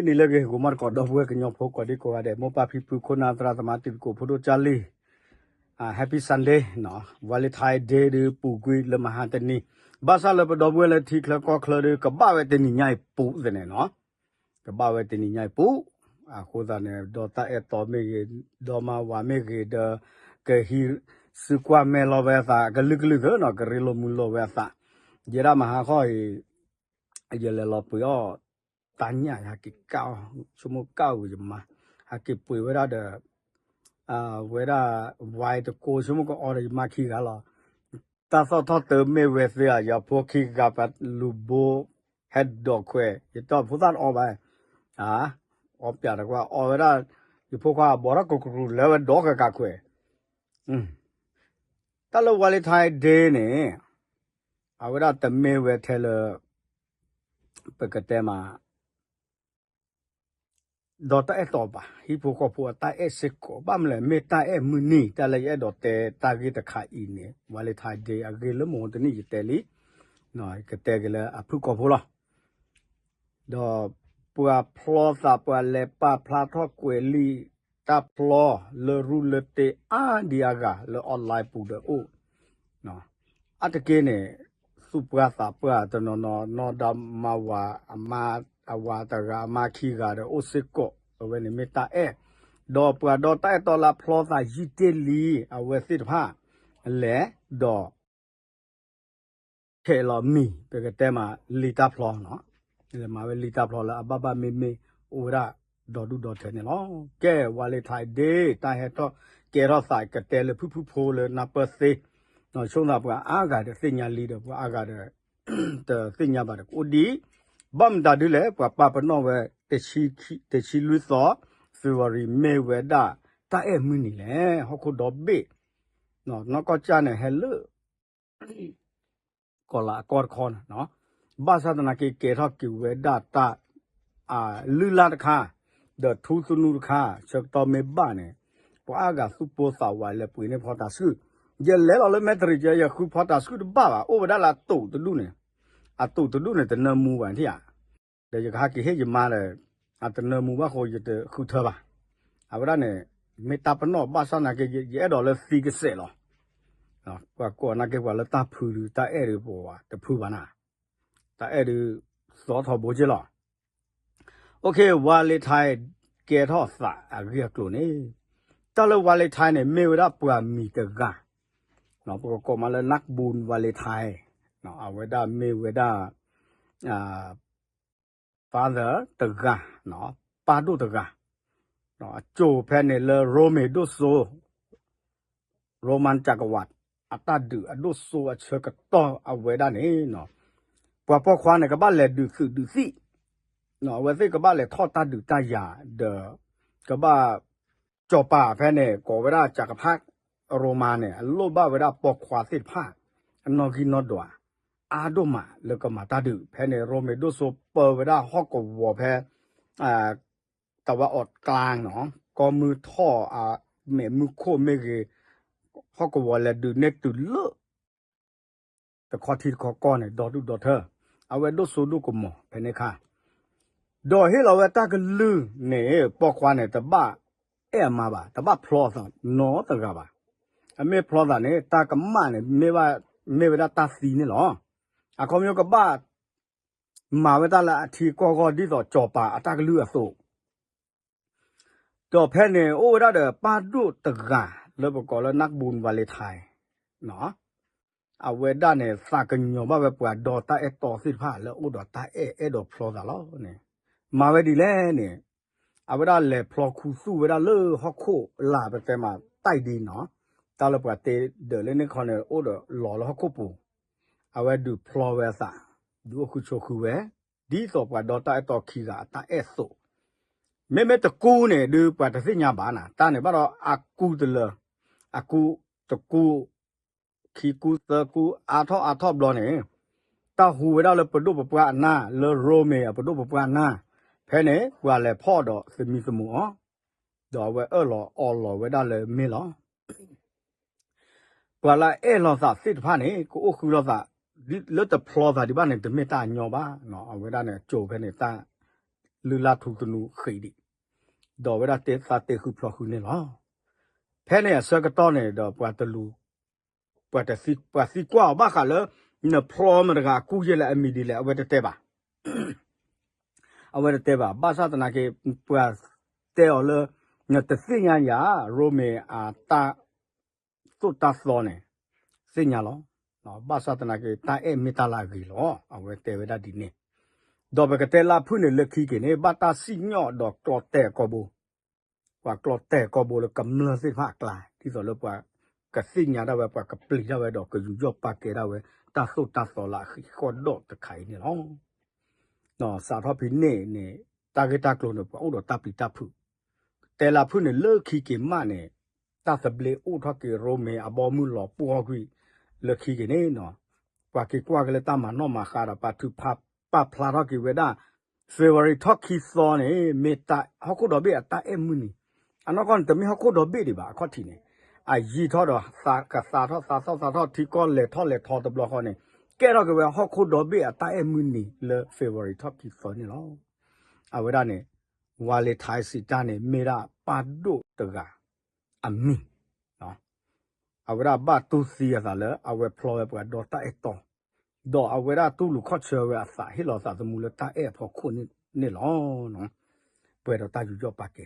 နံၤလၢအဂ့ၤ ဂီၤမီၢ်သကိး ဒီပုၢ်ဝဲၢ်ကညီဖိကိးဒံကိးဂၤဒဲး မိၢ်ပၢ်ဖံဖု ခိၣ်နၢ်သရၣ်သမါ တံၤသကိးဖိဒိၣ်ကၢ်လံၢ်, Happy Sunday နီၤ, Valentine Day ဒုးပူၤကွံာ်လၢမဟါတနံၤ, ဘၣ်ဆၣ်လၢပဒီပုၢ်ဝဲၢ်လၢထံချၢကီၢ်ချၢဒုး ကဘၣ်ဝဲတနံၤညါအံၤပူၤသ့ၣ်န့ၣ်နီၤ, ကဘၣ်ဝဲတနံၤညါအံၤပူၤ, အဃိသတးန့ၣ် ဒီးတၢ်အဲၣ်တီမ့ၢ်ဂ့ၤ, ဒီမါဝၤမ့ၢ်ဂ့ၤဒီး ကဟံးစုကွၢ်မဲာ်လီၤဝဲအသး ကလုာ်ကလုာ်သ့နီၤ, ကရ့လိာ်မုာ်လိာ်ဝဲအသး, ယဲဒၣ်မဟါခီအံၤ ယလဲၤလီၤပှ့ၤအီၣ် တၢ်ညၣ် ယဟဲက့ၤကၣ်အီၤ, ဆိကမိၣ်ကၣ်ဝံၤယမါ, ဟဲက့ၤပှ့ၤဝဲဒၣ်ဒီး ဝဲဒၣ် ဝဲတကိး ဆိကမိၣ်ကအီဒီးယမါခံဂၤလီၤ. တၢ်သီၣ်ထီၣ်တၢ်မ့ၢ်ဝဲသ့ဧါ, ယဖိခံဂၤပလူၤဘိ ဟဲဒိးခွဲး, ယတီၢ်ဖိသၣ်အီဘၣ်, အီပၠးတကွၢ်အီဝဲဒၣ်, ယဖိခွါဘီထီၣ်ကရူၢ် လဲၤဝဲဒိးဃဲၤကးခွဲး, တၢ်လၢ Valentine Day န့ၣ် အဝဲဒၣ်တမ့ၢ်ဝဲထဲလၢ ပကတဲမး ဒီးတၢ်အဲၣ်တီဘၣ်, ဟံၣ်ဖိဃီဖိအတၢ်အဲၣ်စ့ၢ်ကီး, ဘၣ်မနုၤလဲၣ် မ့ၢ်တၢ်အဲၣ်မုၢ်နံၤ, တၢ်လၢယအဲၣ်ဒိးတဲတၢ်ဂ့ၢ်တခါအံၤန့ၣ် Valentine Day အဂ့ၢ်လၢမဟါတနံၤယတဲလံ, ကတဲက့ၤလၢအဖုၣ်ကိာ်ဖိလီၤ. ဒီးပှၤဖျီသး ပှၤလဲၤပာ်ဖျါထီၣ်ကွဲးလံာ်တၢ်ဖျီ လၢရူၢ်လၢတ့အါဒံအါဂၤလၢ online ပူၤဒီးအိၣ်, အါတက့ၢ်န့ၣ် သူၣ်ပှၢ်သးပှၢ်တနီၤနီၤ နီၢ်ဒီးမါဝၤ အမါ, အဝၤတဂၤအမါခံဂၤဒီးအိၣ်စ့ၢ်ကီး, အဝဲန့ၣ်မ့ၢ်တၢ်အဲၣ်, ဒီးပှၤဒီးတၢ်အဲၣ်တီလၢအဖျီသးယံာ်တ့ၢ်လံ အဝဲသ့ၣ်တဖၣ် လဲၤဒီး ခဲးလီၤမံၤ ပကတဲမးလံာ်တၢ်ဖျီနီၤ, လဲၤမၤဝဲလံာ်တၢ်ဖျီလၢအဘၣ်ဘၣ်မ့ၢ်မ့ၢ် အိၣ်ဝဲဒၣ်ဒီဒူၣ်ဒီထၢန့ၣ်လီၤ. ကဲ Valentine Day တၢ်ဟဲထီၣ်ကဲထီၣ်သး ကတဲလၢဖုၣ်ဖုၣ်ဖိလၢနၢ်ပၢၢ်သ့, ဆိသးပှၤအါဂၤဒီးသ့ၣ်ညါလံဒီး ပှၤအါဂၤဒီး တသ့ၣ်ညါဘၣ်ဒီးကအိၣ်ဒံး, ဘၣ်မတၤဒ်လဲၣ် ပှၤပာ်ပနီၣ်ဝဲ တဆံလွံၢ်သီ February မ့ၢ်ဝဲဒၣ် တၢ်အဲၣ်မုၢ်နံၤလဲၣ် ဟီၣ်ခိၣ်ဒီဘ့ၣ်, နီၢ်ကီၢ်ကၢ်န့ၣ်ဟဲလၢ ကီၢ်လၤအကီၢ်တခီန့ၣ်, ဘၣ်ဆၣ်သနာ်က့ ကဲထီၣ်က့ၤဝဲဒၣ်တၢ် လုၢ်လၢ်တခါ, ဒီးထူသနူတခါ ဆၢကတီၢ်မ့ၢ်ဘၣ်န့ၣ် ပှၤအါဂၤသူၣ်ပိၢ်သးဝးလဲၤပှ့ၤန့ၢ်ဖီတၤဆှုၣ်, ယလဲၤလီၤလၢမဲတရံးကဲ ယဃုဖီတၤဆှုၣ်တဘၣ်ဘၣ်, အိၣ်ဝဲဒၣ်လၢအတိာ်တဒူၣ်န့ၣ်, အတိာ်တဒူၣ်န့ၣ် တနၢမူဘၣ်ထံၣ်ဧါ, ဒီးယကဟဲက့ၤဟ့ၣ်ယမါဒီး အတနၢမူဘၣ်ဃိ ယတဃုထၢဘၣ်, အဝဲဒၣ်န့ၣ် မ့ၢ်တၢ်ပနီၣ်ဘၣ်ဆၣ်သနာ်က့ ယအဲၣ်ဒိးလၢသံကစဲးလီၤ. ပှၤကိးနာ်က့ ပှၤလၢတၢ်ဖုးဒုး တၢ်အဲၣ်ဒုးပဝဲတဖုးဘၣ်နၤ, တၢ်အဲၣ်ဒုး သီထီဘိက့လီၤ. OK, Valentine ကဲထီၣ်သးအဂ့ၢ်အကျိၤန့ၣ်, တၢ်လၢ Valentine န့ၣ် မ့ၢ်ဝဲဒၣ်ပှၤမံၤတဂၤ, ပကကိးမးလၢ နၢ်ဘူၣ် Valentine, အဝဲဒၣ်မ့ၢ်ဝဲဒၣ် father တဂၤ, ပၢ်ဒိၣ်တဂၤ, အစိၤဖဲန့ၣ်လၢရိမ့ၤဒိၣ်စိ Roman ကကဝး အတၢ်ဒုးအဒိၣ်စိအဆၢကတီၢ်အဝဲဒၣ်န့ၣ်, ပှၤပိာ်ခွါန့ၣ် ကဘၣ်လဲၤဒုးသုးဒုးသံၣ်, အဝဲသ့ၣ်ကဘၣ်လဲၤထီၣ်တၢ်ဒုးတၢ်ယၤဒီး ကဘၣ် စီၤပၤဖဲန့ၣ် ကိးဝဲဒၣ်ကကဖး ရိမၤန့ၣ် အလိၣ်ဘၣ်ဝဲဒၣ်ပိာ်ခွါသ့ၣ်တဖၣ် အနီၣ်ဂံၢ်နီၣ်ဒွး အါဒိၣ်မးလၢကမၤတၢ်ဒုး, ဖဲန့ၣ် ရိမ့ၤဒိၣ်စိပၢဝဲဒၣ်ဟီၣ်ကဝီၤဖဲ တဝဲအီးကျါနီၤ, ကီၢ်မုၢ်ထီၣ် မဲာ်မုၢ်ခိၣ်မ့ၢ်ဂ့ၤ, ဟီၣ်ကဝီၤလဲၤဒုးန့ၢ်တုၤလၢ တခီထံတခီကီၢ်န့ၣ် ဒီဒူၣ်ဒီထၢ, အဝဲဒိၣ်စိဒိၣ်ကမီၤဖဲန့ၣ်အခါ, ဒီးဟ့ၣ်လီၤဝဲတၢ်ကလုၢ်န့ၣ် ပိာ်ခွါန့ၣ် တဘၣ်အဲၣ်အမါဘၣ်, တဘၣ်ဖျီအသးနီတဂၤဘၣ်. အမ့ၢ်ဖျီသးန့ၣ် တၢ်ကမၣ်န့ၣ် မ့ၢ်ဝဲဒၣ်တၢ်သံန့ၣ်လီၤ. အခီပညီကဘၣ် မၤဝဲတၢ်လၢအထံကီၢ်ဂီၢ်ဒ်သိးစီၤပၤအတၢ်ကလုၢ်အသိး ဒီးဖဲန့ၣ် အိၣ်ဝဲဒၣ်ဒီးပၢ်ဒိၣ်တဂၤလၢပကိးလၢ နၢ်ဘူၣ် Valentine အဝဲဒၣ်န့ၣ် သးကညီၤဘၣ်ဝဲပှၤဒီတၢ်အဲၣ်တီသ့ၣ်တဖၣ်လၢအအိၣ်ဒီးတၢ်အဲၣ်အဲၣ်ဒိးဖျီသးလီၤန့ၣ်, မၤဝဲဒ်လဲၣ်န့ၣ်, အဝဲဒၣ်လဲၤဖျီခူသူၣ်ဝဲဒၣ်လၢဟီၣ်ခိၣ်လာ် ပတဲမးတၢ်ဒ်နီၤ, တၢ်လၢပှၤတ့ဒၢးလၢန့ၣ်ခီန့ၣ် အိၣ်ဒီးလီၤလၢဟီၣ်ခိၣ်ပူၤ, အဝဲဒုးဖျီဝဲအသး, ဒုးအိၣ်ဃုာ်ဆိးဃုာ်ဝဲ ဒ်သိးပှၤဒီတၢ်အဲၣ်တီခံဂၤအတၢ်အဲၣ်သိး, မ့မ့ၢ်တကူန့ၣ် ဒုးပှၤတသ့ၣ်ညါဘၣ်နၤ, တၢ်န့ၣ်ဘၣ်ဒီးအကူတလၢာ်, အကူတကူ, ခံကူသၢကူ အါထီၣ်အါထီၣ်ဘျီန့ၣ်, တၢ်ဟူဝဲဒၣ်လၢပဒိၣ်ပပှၢ်အနၢ် လၢရိမ့ၤအပဒိၣ်ပပှၢ်အနၢ်, ဖဲန့ၣ် ပှၤလဲၤဖီၣ်ဒီးသမံသမိးအီၤ, ဒီးအဝဲအၢၣ်လီၤအီလီၤဝဲဒၣ်လၢမ့ၢ်လီၤ. ပှၤလၢအအဲၣ်လီၤသးသ့ၣ်တဖၣ်န့ၣ် ကအိၣ်ဃုလိာ်သး, လၢတဖျီသးဒံးဘၣ်န့ၣ် တမ့ၢ်တၢ်အညီဘၣ်, အဝဲဒၣ်န့ၣ် အစိၤဖဲန့ၣ်တၢ် လုၢ်လၢ်ထူသနူဃံးဒံး, ဒီးဝဲဒၣ်တဲသးတဲဃုဖျီဃုန့ၣ်လီၤ. ဖဲန့ၣ်အဆၢကတီၢ်န့ၣ်ဒီးပှၤတလူၤ ပှၤတသံ ပှၤသံကွၢ်အီၤဘၣ်ဃးလၢ နဖျီမတၤတဂၤအကူၣ်ယဲၢ်လဲၣ် အမံၤဒ်လဲၣ် အဝဲတတဲဘၣ် အဝဲတတဲဘၣ် ဘၣ်ဆၣ်သနာ်က့ ပှၤတဲအီၤလၢ နတသ့ၣ်ညါယၤ ရိမ့ၤအတၢ်သိၣ်တၢ်သီန့ၣ် သ့ၣ်ညါလီၤ. ဘၣ်ဆၣ်သနာ်က့ တၢ်အဲၣ်မ့ၢ်တၢ်လၢအဂ့ၤလီၤ အဝဲတဲဝဲဒၣ်ဒ်န့ၣ်, ဒီးပကတဲလၢဖုၣ်န့ၣ် လၢခံက့ၤန့ၣ် ဘၣ်တၢ်စံၣ်ညီၣ်ဒီးကျီတဲာ်ကိာ်ဘိ ပှၤကျီတဲာ်ကိာ်ဘိလၢကမျၢၢ်သ့ၣ်တဖၣ်အကျါ ဒ်သိးလၢပှၤကသ့ၣ်ညါဒၣ်ဝဲ ပှၤကပျံၤဒၣ်ဝဲဒီးကယူးယီၣ်ပာ်ကဲဒၣ်ဝဲ တၢ်သိၣ်တၢ်သီလၢအဃံးဃီၣ်ဒီးတခါအံၤန့ၣ်လီၤ. စးထီၣ်ဖဲန့ၣ်န့ၣ် တၢ်ဂ့ၢ်တၢ်ကျိၤန့ၣ် ပှၤအိၣ်ဒီးတၢ်ပျံၤတၢ်ဖုး, တဲလၢဖုၣ်န့ၣ် လၢခံက့ၤမးန့ၣ် တၢ်သဘျ့အိၣ်ထီၣ်က့ၤ ရိမ့ၤအဘီမုၢ်လီၤပှီၢ်ကွံာ် လၢခံက့ၤန့ၣ် ပှၤက့ၤကွၢ်က့ၤလၢတၢ်မၤနီၣ်မၤဃါဒီး ပာ်ထုးပာ်ဖျါထီၣ်က့ၤဝဲဒၣ် February ထီၣ်ခံသီန့ၣ် မ့ၢ်တၢ်ဟီၣ်ခိၣ်ဒီဘ့ၣ်အတၢ်အဲၣ်မုၢ်နံၤ, အနီၢ်ကီၢ်န့ၣ် တမ့ၢ်ဟီၣ်ခိၣ်ဒီဘ့ၣ်ဒံးဘၣ် အခီၣ်ထံးန့ၣ် အယံာ်ထီၣ်ဒီးသးကသးထီၣ် သးထီၣ်သးထီၣ် ထံကီၢ်လဲၤထီၣ်လဲၤထီတဘျီဃီန့ၣ် ကဲထီၣ်က့ၤဝဲဟီၣ်ခိၣ်ဒီဘ့ၣ်အတၢ်အဲၣ်မုၢ်နံၤလၢ February ထီၣ်ခံသီန့ၣ်လီၤ. အဝဲဒၣ်န့ၣ် Valentine စံးတၢ်န့ၣ် မ့ၢ်ဒၣ်ပၢ်ဒိၣ်တဂၤ အမံၤ, အဝဲဒၣ်ဘၣ်တူၢ်သံအသးလၢ အဝဲဖျီဝဲပှၤဒီတၢ်အဲၣ်တီ, ဒီးအဝဲဒၣ်တူၢ်လိာ်ခီၣ်ဆၢဝဲအသး ဟ့ၣ်လီၤသးသမူလၢတၢ်အဲၣ်အဖီခိၣ်န့ၣ်လီၤ. ပှဲၤဒီးတၢ်ယူးယီၣ်ပာ်ကဲ